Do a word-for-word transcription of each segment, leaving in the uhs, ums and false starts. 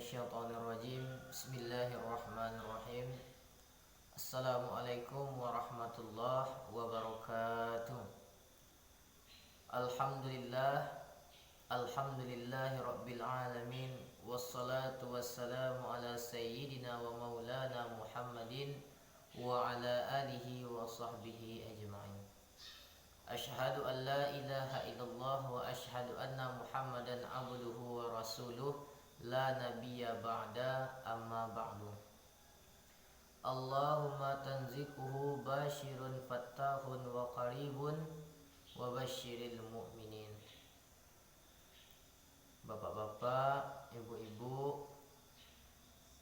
Minasyaitonirrajim. Bismillahirrahmanirrahim. Assalamualaikum warahmatullahi wabarakatuh. Alhamdulillah. Alhamdulillahi rabbil alamin. Wassalatu wassalamu ala sayyidina wa maulana Muhammadin wa ala alihi wa sahbihi ajma'in. Asyhadu an la ilaha illallah wa asyhadu anna Muhammadan abduhu wa rasuluh, la nabiyya ba'da, amma ba'du. Allahumma tanzikuhu basyirun fattahun wa qaribun wa basyiril mu'minin. Bapak-bapak, ibu-ibu,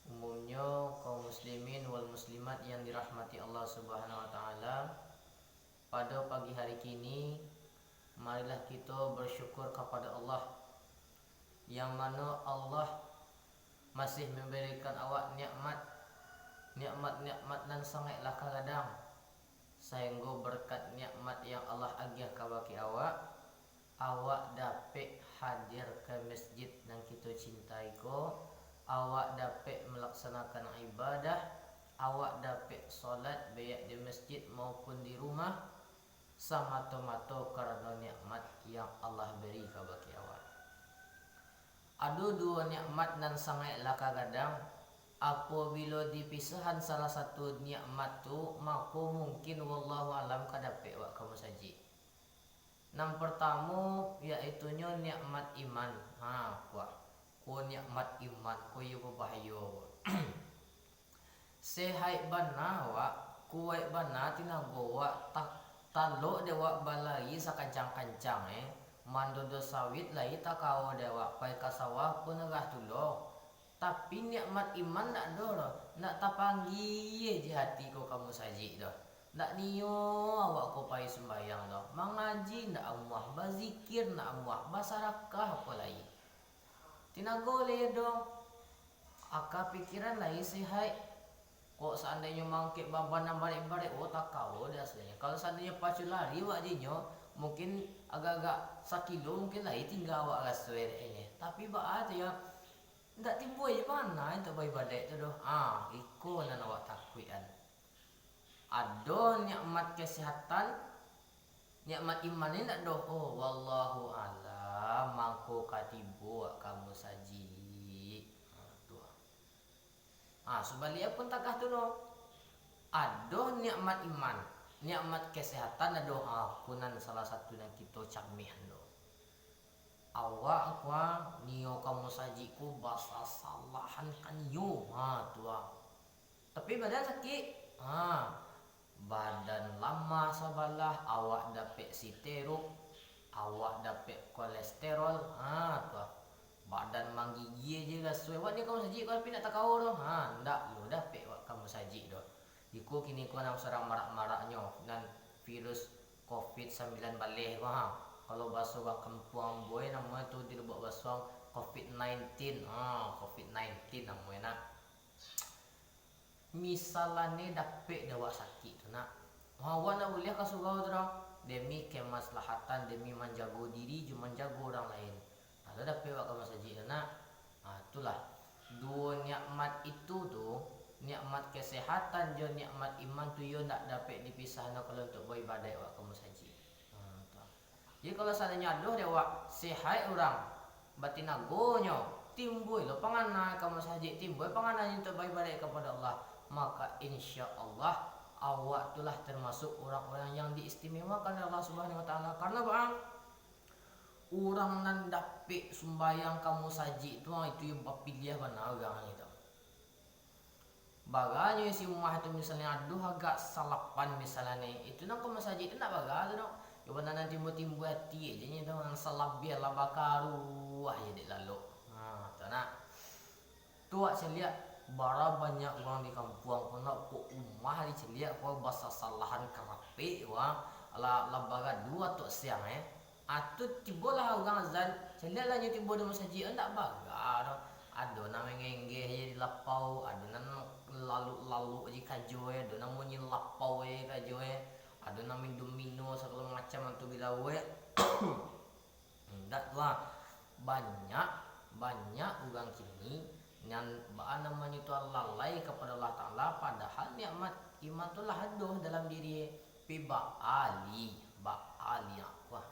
umumnyo kaum muslimin wal muslimat yang dirahmati Allah Subhanahu wa Ta'ala, pada pagi hari kini, marilah kito bersyukur kapada Allah, yang mano Allah masih mambarikan awak nikmat, nikmat-nikmat nan sangaik laka gadang, sainggo berkat nikmat yang Allah agiah kabake awak, awak dapek hadir ka masjid nan kito cintai ko, awak dapek malaksanakan ibadah, awak dapek salat baiak di masjid maupun di rumah, samato-mato karano nikmat yang Allah bari kabake awak. Ado duo nikmat nan sangaik laka gadang, apobilo dipisahan salah satu nikmat tu, mako mungkin wallahu alam ka dapek awak ka musajik. Nan partamo, yaitunyo nikmat iman. Ha, kuah. Ko nikmat iman, ko iyo babahayo. Sehaik bana awak, kuaik bana tinago awak, ta-, talok dek awak balari sakancang-kancang, eh. Mandodo sawit lai takawa dek awak, pai ka sawah pun agah tulo. Tapi nikmat iman ndak ado doh, ndak tapanggia je hati ko ka musajik doh. Ndak nio awak ko pai sumbayang doh, mangaji ndak amuah, bazikir ndak amuah, basarakah apo lai. Tinago lai ado, aka pikiran lai sehaik. Kok saandainyo mangkek baban nan barek-barek, oh, takawa dek asainyo. Kalau saandainyo pacu lari awak jinyo, mungkin agak-agak sakilo mungkin lai tingga awak raso dek inyo. Tapi baa tu yo, ndak timbua je bana untuak baibadaik tu doh. Ah, iko nan awak takuikan. Ado nikmat kesehatan, nikmat iman ni ndak doh, oh, wallahu alam, mangko ka tibo ka musajik. Ha, tu. Ha, subaliak pun takah tu no. Ado nikmat iman, nikmat kesehatan ado, ha, ko nan salah satu nan kito camihan tu. Awak ko, ah, nio ka musajik ko basasalahan ka nio, ha, tu ah. Tapi badan sakik, ha, badan lamah sabalah, awak dapek siteruk, awak dapek kolesterol, ha, tu ah. Badan manggigia je raso, awak nio ka musajik ko tapi ndak takawa doh, ha, ndak lo dapek awak ka musajik doh. Iko kini ko nan sadang marak-maraknyo, nan virus covid sambilan baleh ko, ha. Kalau baso urang kampuang ambo, eh, namonyo tu di Lubuak Basuang covid nineteen, ha, covid nineteen namonyo, nak. Misalnyo dapek dek awak sakik tu, nak. Ha, awak ndak buliah ka surau tu doh. Demi kemaslahatan, demi manjago diri, jo manjago urang lain. Nah, tu dapek awak ka musajik tu, nak. Ha, itulah. Duo nikmat itu tu, nikmat kesehatan jo nikmat iman tu, iyo ndak dapek dipisahno kalau untuak baibadaik awak ka musajik. Ha, tu. Jadi, kalau saandainyo ado dek awak sehaik urang, batinagonyo, timbua lo pangana ka musajik, timbua pangananyo untuak baibadaik kapado Allah, maka insya Allah, awak tu lah termasuk urang-urang yang diistimewakan oleh Allah Subhanahu Wa Taala. Karano baa? Urang nan dapek sumbayang ka musajik tu, ah, itu iyo bapiliah bana urang itu. Baranyo isi umah tu misalnyo ado agak salapan misalnyo, itu nan ka musajik tu ndak bara tu doh. Iyo bana nan timbua-timbua ati aja nyo tu, nan salabiah lah bakaruah aja dek lalok. Ha, tu nah. Tu wak caliak, bara banyak urang di kampuang ko, nak kok umah dicaliak ko basasalahan karapek wak, lah, lah bagaduah tok siang, eh. Ah, tu tibolah urang azan, caliaklah nyo tibo di musajik, ndak bara doh. Ado nan mangenggeh je di lapau, ado nan laluk-laluk je kajo e, ado nan munyi lapau je kajo e, ado nan minum mino sagalo macam tu bilau e. Indak tu lah. Banyak, banyak urang kini Nan baa namonyo tu lalai kapado Allah Ta'ala, padahal nikmat iman tu lah ado dalam diri. Pi baa lai, baa lai nak wah.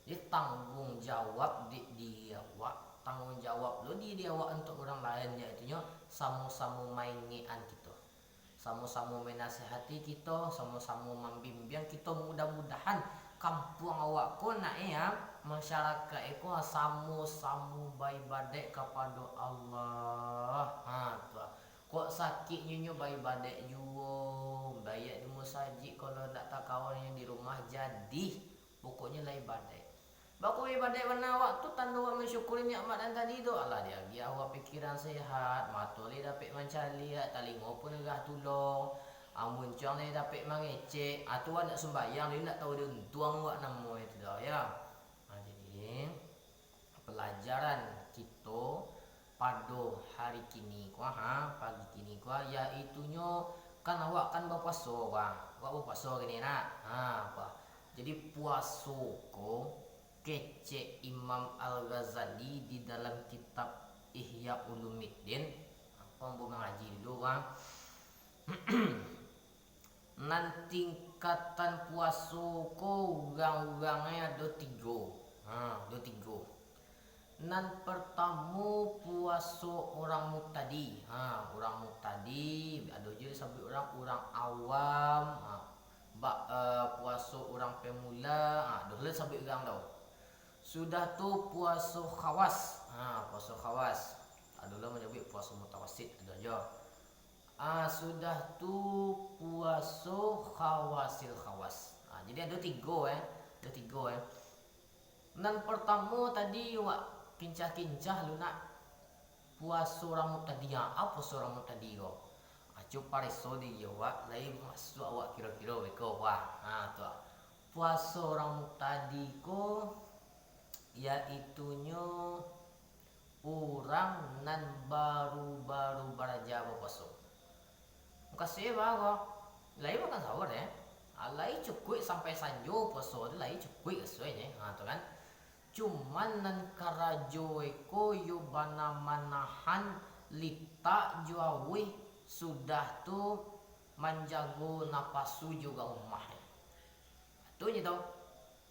Jadi tangguang jawab dek diri awak, tangguang jawab lo diri awak untuak urang lain, yaitunyo samo-samo maingek-an kito. Samo-samo manasihati kito, samo-samo mambimbiang kito. Mudah-mudahan kampuang awak ko nak, eh, masyarakaik ko samo-samo baibadaik kapado Allah. Ha, tu. Kok sakiknyo nyo baibadaik juo, baiak di musajik, kalau ndak takawa nyo di rumah, jadi. Pokoknyo lah ibadaik. Bako ibadaik bana awak tu tando awak mansyukuri nikmat nan tadi tu. Alah, diagiah awak pikiran sehat, mato lai dapek mancaliak, talingo pun dagah tulok, ah, muncuang lai dapek mangecek. Ah, tu awak ndak sumbayang, jadi ndak tau di untuang awak namo itu doh, ya. Ah, jadi, palajaran kito pado hari kini ko, ha, pagi kini ko, yaitunyo kan awak kan bapuaso, bang. Awak bapuaso kini nak. Ha, apa? Jadi puaso ko kecek Imam Al-Ghazali di dalam kitab Ihya Ulumuddin. Apa ambo mangaji dulu, bang? Nan tingkatan puaso ko urang-urangnyo ado tigo. Ha, ado tigo. Nan partamo puaso urang mubtadi. Ha, urang mubtadi, ado juo disabuik urang, urang awam. Ha, bak, eh, puaso urang pemula, ha, ado lo disabuik urang tu. Sudah tu puaso khawas. Ha, puaso khawas. Ado lo manyabuik puaso mutawasit, ado juo. Ah, sudah tu puaso khawasil khawas. Ah, jadi ado tigo, eh. Ado tigo, eh. Nan partamo tadi wak kincah-kincah lu nak puaso urang mubtadi. Ah, puaso urang mubtadi ko. Ah, cubo pareso di awak, lai masuak awak kiro-kiro beko, wah. Ah, tu. Puaso urang mubtadi ko yaitunyo urang nan baru-baru baraja bapuaso. Mukasuiknyo baa ko? Lai makan sahur, eh? Ah, lai cukuik sampai sanjo puaso tu, lai cukuik rasuiknyo, ha, tu kan. Cuman nan karajo iko yo bana manahan litak jo auih, sudah tu manjago napasu jo gak umah. Tu nyo tu.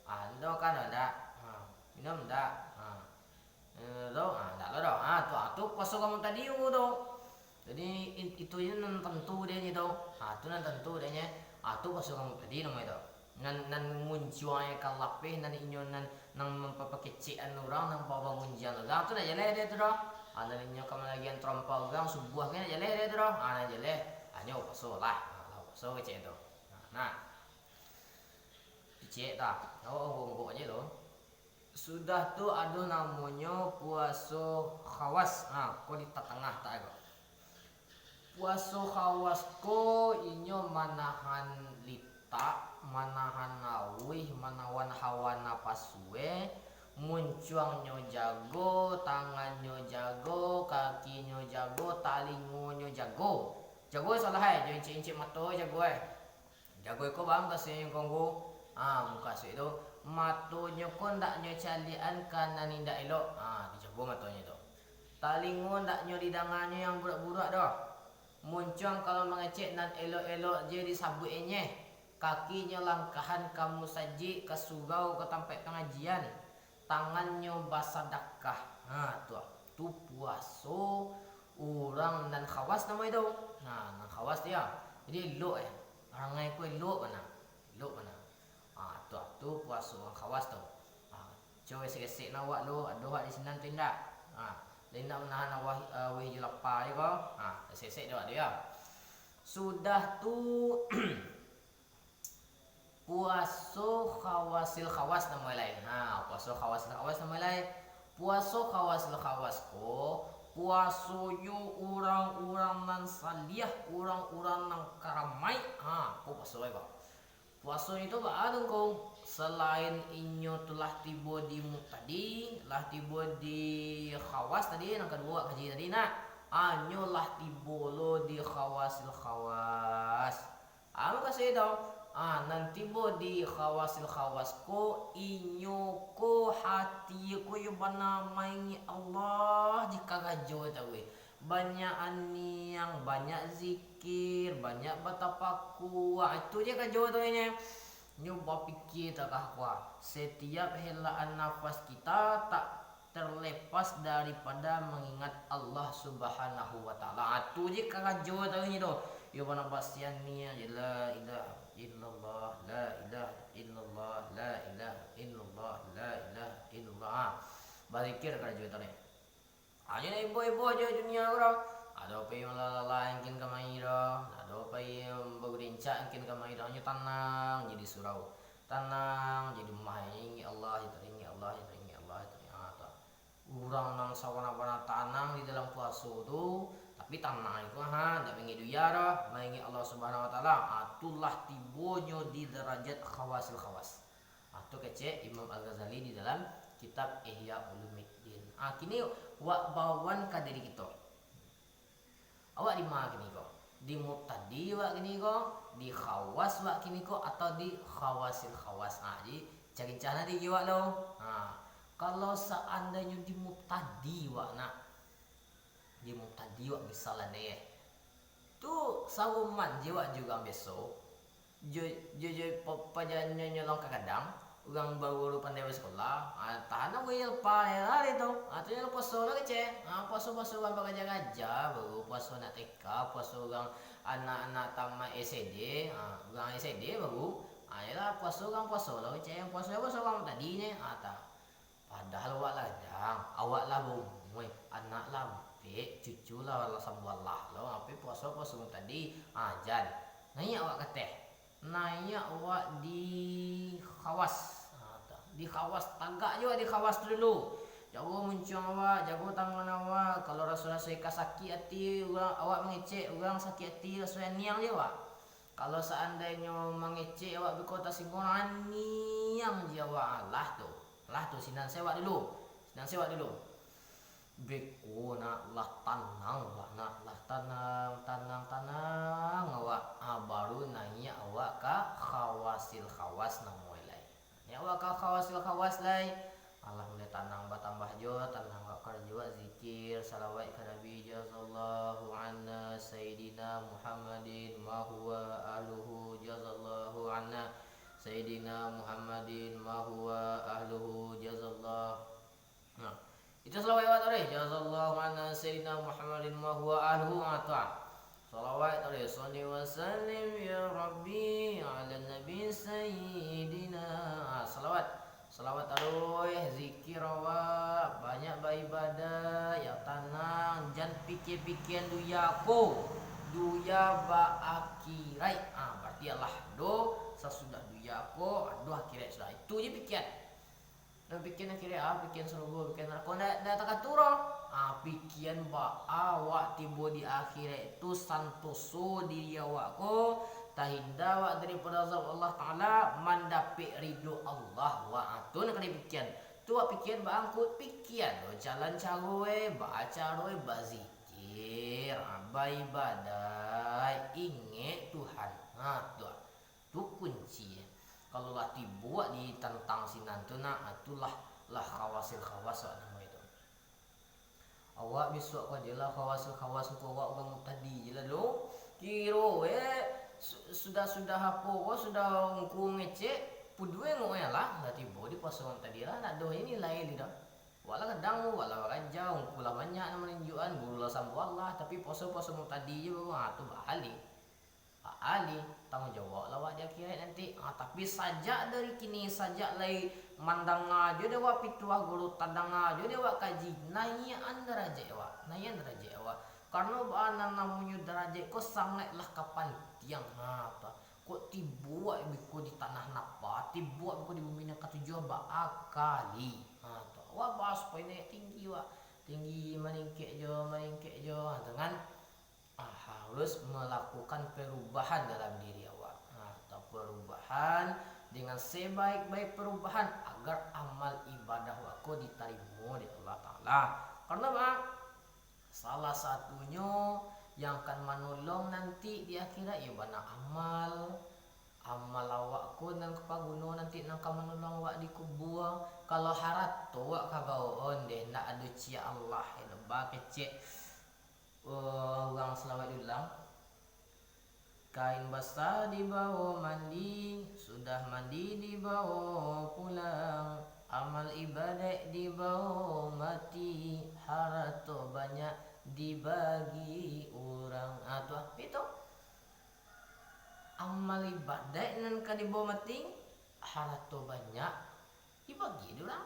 Ah, tu kan ndak. Ha, minum ndak. Ha. Eh, tu, ah, ndak lo doh. Ah, tu, ah, tu puaso kamu tadi tu. Jadi, in-, itu je nan tentu dia nyo tu. Ah, tu nan tentu dia nyo. Ah, tu puaso kamu tadi namonyo tu. Nan, nan muncuangnyo ka lapeh, nan inyo nan, nan mampapakecekan urang, nan babangunjian urang, tu ndak jaleh dia tu doh. Ah, nan inyo ka malagian tarompa urang, subuah kan ndak jaleh dia tu doh. Ah, ndak jaleh. Hanyo puaso lah. Ah, lah puaso kecek tu. Ah, nah. Picek tah, awak onggok-onggok aja lo. Sudah tu ado namonyo puaso khawas. Ha, ko di tatangah tak ko. Puaso khawas ko inyo manahan litak, manahan auih, manahan hawa napasue, muncuangnyo jago, tangannyo jago, kakinyo jago, talingonyo jago. Jago salah ai, jo incek-incek mato jago ai. Jago iko bang, mukasuiknyo kongko. Ah, mukasuik tu, matonyo ko ndak nyo caliakan ka nan indak elok. Ah, dijago matonyo tu. Talingo ndak nyo didanganyo yang burak-burak doh. Muncuang kalau mangecek nan elok-elok je disabuik enyeh. Kakinyo langkahan ka musajik, ka surau, ka tampek pangajian. Tangannyo basadakah. Ha, tu, tu puaso urang nan khawas namonyo tu. Nah, nan khawas tu yo. Jadi elok eh. Urang ai ko elok bana. Elok bana. Ha, tu, tu puaso urang khawas tu. Ha, cubo esek-esek nah awak lo, ado awak di sinan tu indak? Ha, lai indak manahan awak, eh, auih jo lapa je ko. Ha, esek-esek dek awak tu yo. Sudah tu, puaso khawasil khawas namonyo lai. Ha, puaso khawasil khawas namonyo lai. Puaso khawasil khawas ko, puasonyo urang-urang nan saliah, urang-urang nan karamaik. Ha, ko puaso lai ko. Puasonyo tu baa tu ko? Salain inyo tu lah tibo di mubtadi, lah tibo di khawas tadi, nan kaduo kaji tadi nak. Hanyo lah tibo lo di khawasil khawas. Ah, mukasuik tu, ah, nan tibo di khawasil khawas ko, inyo ko hati ko yo bana maingek Allah, jikarajo tahu eh. Banyak aniang, banyak zikir, banyak batapakur. Ah, itu je karajo tu inyo. Nyo bapikia takah kuah. Setiap helaan nafas kita tak terlepas daripada mengingat Allah Subhanahu wa Ta'ala. Ah, tu je karajo tu inyo tu. Yo bana basian niang je, la ilaha illallah, la ilaha illallah, la ilaha illallah, la ilaha illallah. Ah, bazikir karajo tu ni. Hanyo nak ibo-ibo jo dunia ko doh. Ado pai malala angkin kamari doh, ado pai bagurincak angkin kamari doh. Hanyo tanang je di surau. Tanang je di rumah, ingek Allah, taringek Allah, taringek Allah, taringek Allah. Urang nan sabana-bana tanang di dalam puaso tu, tapi tanang iko, ha, ndak maingek dunia doh, maingek Allah Subhanahu wa Ta'ala. Ha, tu lah tibonyo di darajat khawasil khawas. Ah, tu kecek Imam Al-Ghazali di dalam kitab Ihya Ulumuddin. Ah, kini wak bawan ka diri kito. Awak di ma kini ko? Di mubtadi wak kini ko, di khawas wak kini ko, atau di khawasil khawas? Ah, jadi cari cah nanti awak lo. Ah, kalau seandainyo di mubtadi wak nak, di mubtadi wak misalnyo eh, tu saruman je wak jo urang biaso. Jo, jo, jo, pa-, paja nyo nyolong ka gadang, urang baru-baru pandai basikola, ah, tahan lah wayel pa, lah, lah, tu. Ah, tu nyo puaso lah kecek. Ah, puaso-puaso urang baraja-raja baru, puaso anak T K, puaso urang anak-anak tamat S D, ah, urang S D baru. Ah, iyolah, puaso urang puaso lah kecek, puaso, puaso urang tadi nyo. Ah, ta-, Padahal awak lah gadang, awak lah baumua, anak lah ampek, cucu lah, lah sambuah lah lo, apo puaso-puaso tadi, ah, jan. Naiak awak ka ateh, naiak awak di khawas. Ah, ta-, di khawas, tagak jo awak di khawas tu dulu. Jago muncuang awak, jago tangan awak, kalau raso-raso ka sakik ati, urang, awak mangecek, urang sakik ati, raso aniang jo awak. Kalau saandainyo mangecek awak beko tasingguang, aniang je awak, ah, lah tu. Lah tu, sinan se awak dulu. Sinan se awak dulu. Beko nak, lah tanang awak nak, lah tanang, tanang, tanang awak. Ah, baru naiak awak ka khawasil khawas namo e lai. Naiak awak ka khawasil khawas lai. Alah mulai tanang batambah jo, tanang awak karajo awak zikir, salawat ka Nabi, jazallahu anna Sayyidina Muhammadin ma huwa ahluhu, jazallahu anna Sayyidina Muhammadin ma huwa ahluhu, jazallah. Nah, itu salawat awak tadi, jazallahu anna Sayyidina Muhammadin ma huwa ahluhu, ah, tu, ah. Salawat tadi, shalli wa sallim ya Rabbi ala Nabi Sayyidina. Ah, salawat. Salawat taruih, zikir awak, banyak baibadah, yang tanang, jan pikia-pikian dunia ko, dunia ba akhirat. Ah, berarti alah doh, sasudah dunia ko, doh akhirat sudah. Itu je pikian. Nan pikian akhirat, ah, pikian sarugo, pikian narako, ndak, ndak takatua. Ah, pikian baa awak tibo di akhirat tu santoso diri awak ko, tahinda awak daripado azab Allah Ta'ala, mandapek ridho Allah, wak, ah, tu nan ka dipikian. Tu wak pikian baangkut, pikian lo jalan caro e, baa caro e, bazikir, ah, baibadah, ingek Tuhan. Ha, tu, ah. Tu kunci. Kalau lah tibo awak ditantang sinan tu, nah, ah, tu lah, lah khawasil khawas awak namo itu. Awak bisuak ko ajo lah khawasil khawas ko awak urang mubtadi je lah dulu. Kiro, eh, su-, sudah-sudah apo ko, sudah ungku ngecek, puduang awak lah, lah tibo di puaso urang tadi lah, ndak doh nilai lai doh. Awak lah gadang, awak lah baraja, ungku lah banyak nan manunjuakan, guru lah sambuah lah, tapi puaso-puaso mubtadi je baru, ha, tu baa lai. Baa lai, tangguang jawab lah awak di akhirat nanti. Ha, tapi sajak dari kini, sajak lai mandanga jo dek awak pituah guru, tadanga jo dek awak kaji, naiakan darajat awak, naiakan darajat awak. Karano baa nan namonyo darajat ko sangaiklah ka pantiang. Ha, ta-, kok tibo awak beko di tanah napa, tibo awak beko di bumi nan katujuah, baa kali. Ha, tu. Awak baa supayo naiak tinggi awak. Tinggi maningkek jo, maningkek jo. Ha, tu kan. Ah, harus melakukan perubahan dalam diri awak. Ah, atau perubahan dengan sebaik-baik perubahan agar amal ibadah awak ko ditarimo dek Allah Ta'ala. Karano, Bang, salah satunyo yang akan manolong nanti di akhirat, iyo bana amal. Amal awak ko nan ka paguno nanti, nan ka manolong awak di kubua. Kalau harato awak ka bawa ondeh, ndak ado ciek Allah, elok bakecek. Urang salawat diulang. Kain basah dibawo mandi, sudah mandi dibawo pulang. Amal ibadaik dibawo mati, harato banyak dibagi urang. Ah, tu ah, itu. Amal ibadaik nan ka dibawo mati, harato banyak dibagi dek urang.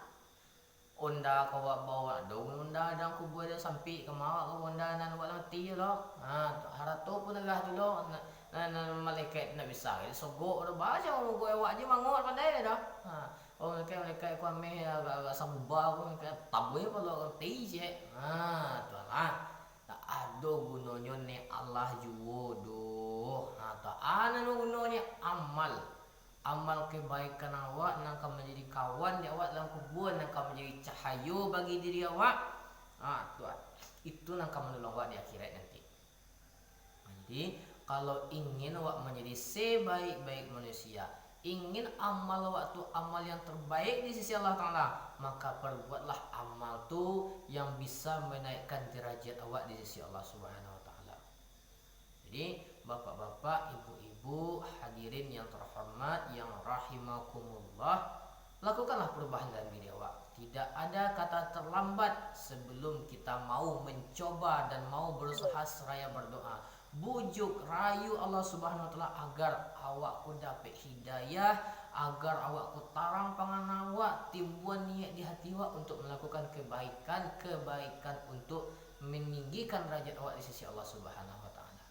Onda ka awak bawo, ado onda dalam kubua, ado sampik ka ma awak ka onda nan awak lah mati tu lo. Ha, tu harato pun agak tu lo. Nan, nan, nan malaikat ndak bisa disogok tu, baco mangogok awak je mangok pandai dah. Ha, oh, malaikat, malaikat ko ameh agak, agak sabuba ko, malaikat tabuih palo ka mati je. Ha, tu lah. Tak ado gunonyo nyo Allah juo doh. Ha, tu a nan gunonyo amal. Amal kebaikan awak nan ka manjadi kawan di awak dalam kubua, nan ka manjadi cahayo bagi diri awak. Ha, tu a. Itu nan ka manolong awak di akhirat nanti. Ha, jadi, kalau ingin awak manjadi sebaik-baik manusia, ingin amal awak tu amal yang terbaik di sisi Allah Ta'ala, maka perbuatlah amal tu yang bisa menaikkan derajat awak di sisi Allah Subhanahu Wa Ta'ala. Jadi, bapak-bapak, ibu-ibu, hadirin yang terhormat, yang rahimakumullah, lakukanlah perubahan dalam diri awak. Tidak ada kata terlambat sebelum kita mau mencoba dan mau berusaha seraya berdoa. Bujuk rayu Allah Subhanahu Wa Taala agar awak ko dapek hidayah, agar awak ko tarang pangan awak, timbuan niat di hati awak untuk melakukan kebaikan-kebaikan untuk meninggikan derajat awak di sisi Allah Subhanahu Wa Taala.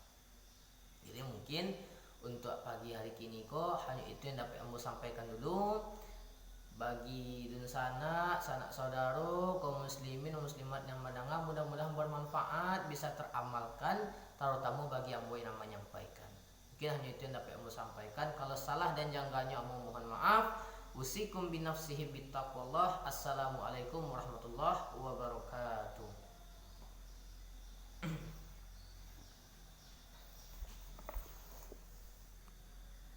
Jadi, mungkin untuk pagi hari kini ko, hanyo itu yang dapek ambo sampaikan dulu. Bagi dunsanak, sanak saudaro, kaum muslimin, muslimat yang mandanga, mudah-mudahan bermanfaat, bisa teramalkan, tarutamo bagi ambo yang manyampaikan. Mungkin hanyo itu yang dapek ambo sampaikan. Kalau salah dan janggalnyo, ambo mohon maaf. Usikum binafsihi bitaqwallah. Assalamualaikum warahmatullahi wabarakatuh.